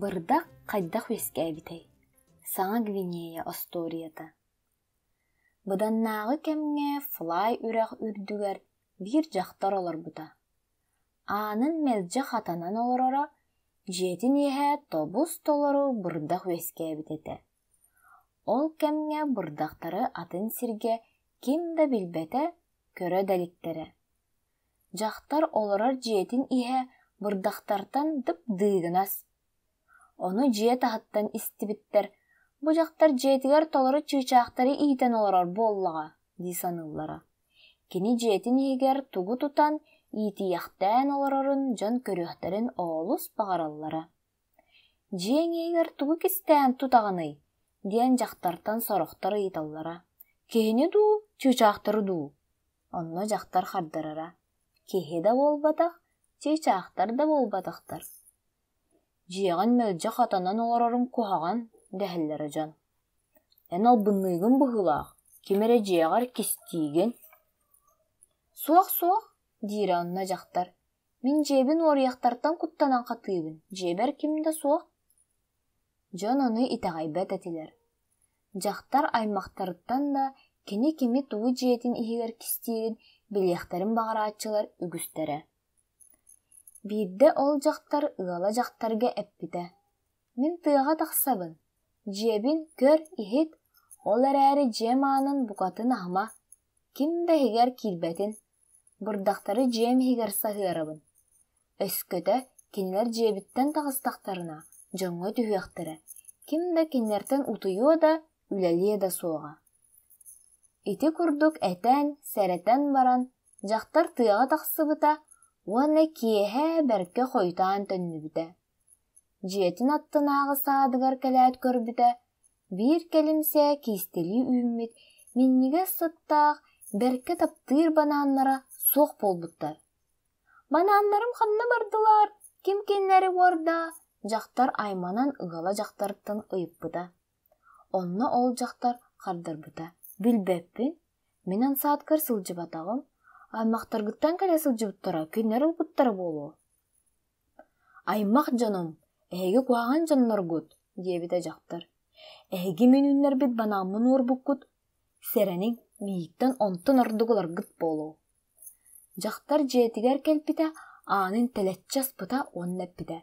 Бырдах хайдах үөскээбитэй? Саҥа Гвинея остуоруйата Быданнааҕы кэмҥэ Флай үрэх үрдүгэр биир дьахтар олорбута. Аанын мэлдьи хатанан олороро, дьиэтин иһэ тобус-толору бырдах үөскээбит этэ. Ол кэмҥэ бырдахтары атын сиргэ ким да билбэтэ, көрө да иликтэрэ. Дьахтар олорор дьиэтин иһэ бырдахтартан дып-дыыгынас. Ону дьиэ таһыттан истибиттэр: «Бу дьахтар дьиэтигэр толору чыычаахтары иитэн олорор буоллаҕа» дии саныыллара. Кини дьиэтин иһигэр тугу тутан, иитийэхтээн олорорун дьон көрүөхтэрин олус баҕараллара. «Дьиэҥ иһигэр тугу кистээн тутаҕыный?» диэн дьахтартан сорохтор ыйыталлара. «Киһини дуу, чыычаахтары дуу?» Онно дьахтар хардарара: «Киһи да буолбатах, чыычаахтар да буолбатахтар. Дьиэҕин мэлдьи хатанан олороруҥ куһаҕан» дэһэллэрэ дьон. «Эн албынныыгын быһыылаах, ким эрэ дьиэҕэр кистиигин». «Суох-суох» диирэ онно дьахтар, «мин дьиэбин уоруйахтартан куттанан хатыыбын, дьиэбэр ким да суох». Дьон ону итэҕэйбэт этилэр. Дьахтар аймахтарыттан да кини кими тугу дьиэтин иһигэр кистиирин билиэхтэрин баҕарааччылар үгүстэрэ. Биирдэ ол дьахтар ыала дьахтарга эппитэ: «Мин тыаҕа тахсабын, дьиэбин көр, иһит, ол эрээри дьиэм аанын букатын аһыма, ким да иһигэр киирбэтин, бырдахтары дьиэм иһигэр саһыарабын. Өскөтө кинилэр дьиэбиттэн таҕыстахтарына, дьоҥҥо түһүөхтэрэ, ким да кинилэртэн утуйуо да, үлэлиэ да суоҕа». Ити курдук этэн, сэрэтэн баран, дьахтар тыаҕа тахсыбыта уонна киэһэ бэркэ хойутаан төннүбүтэ. Дьиэтин аттынааҕы саадыгар кэлээт көрбүтэ, биир кэлимсэ киистэлии үүммүт минньигэс сыттаах, бэркэ таптыыр банааннара суох буолбуттар. «Банааннарым ханна бардылар? Ким кинилэри уорда?» дьахтар айманан ыала дьахтартан ыйыппыта. Онно ол дьахтар хардарбыта: «Билбэппин, мин ансаадкар сылдьыбатаҕым, аймахтаргыттан кэлэ сылдьыбыттара, кинилэр ылбыттара буолуо». «Аймах дьонум, эһиги куһаҕан дьонноргут» диэбитэ дьахтар. «Эһиги мин үүннэрбит банааммын уорбуккут, сэрэниҥ, миигиттэн онтон ордук ыларгыт буолуо». Дьахтар дьиэтигэр кэлбитэ, аанын тэлэччи аспыта уонна эппитэ: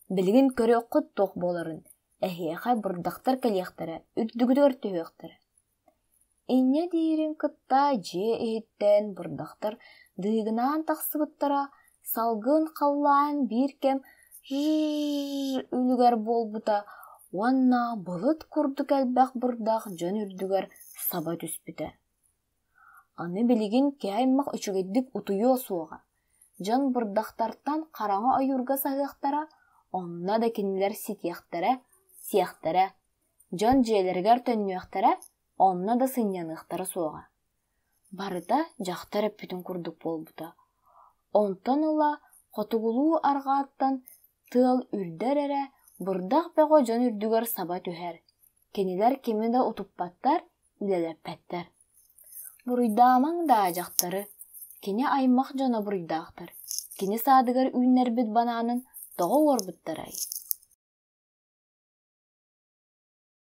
«Билигин көрүөххүт туох буоларын, эһиэхэ бырдахтар кэлиэхтэрэ, үрдүгүтүгэр түһүөхтэрэ». Инньэ диирин кытта дьиэ иһиттэн бырдахтар дыыгынаан тахсыбыттара, салгын халлаан биир кэм «жжж» үлүгэр буолбута уонна былыт курдук элбэх бырдах дьон үрдүгэр саба түспүтэ. Аны билигин киһи аймах үчүгэйдик утуйуо суоҕа, дьон бырдахтартан хараҥа ойуурга саһыахтара, онно да кинилэр ситиэхтэрэ, сиэхтэрэ, дьон дьиэлэригэр төннүөхтэрэ, онно да сынньаныахтара суоҕа. Барыта дьахтар эппитин курдук буолбута. Онтон ыла хотугулуу арҕааттан тыал үрдэр эрэ, бырдах бөҕө дьон үрдүгэр саба түһэр, кинилэр кими да утуппаттар, үлэлэппэттэр. Буруйдаамаҥ даа дьахтары, кини аймах дьоно буруйдаахтар, кини саадыгар үүннэрбит банаанын тоҕо уорбуттарай?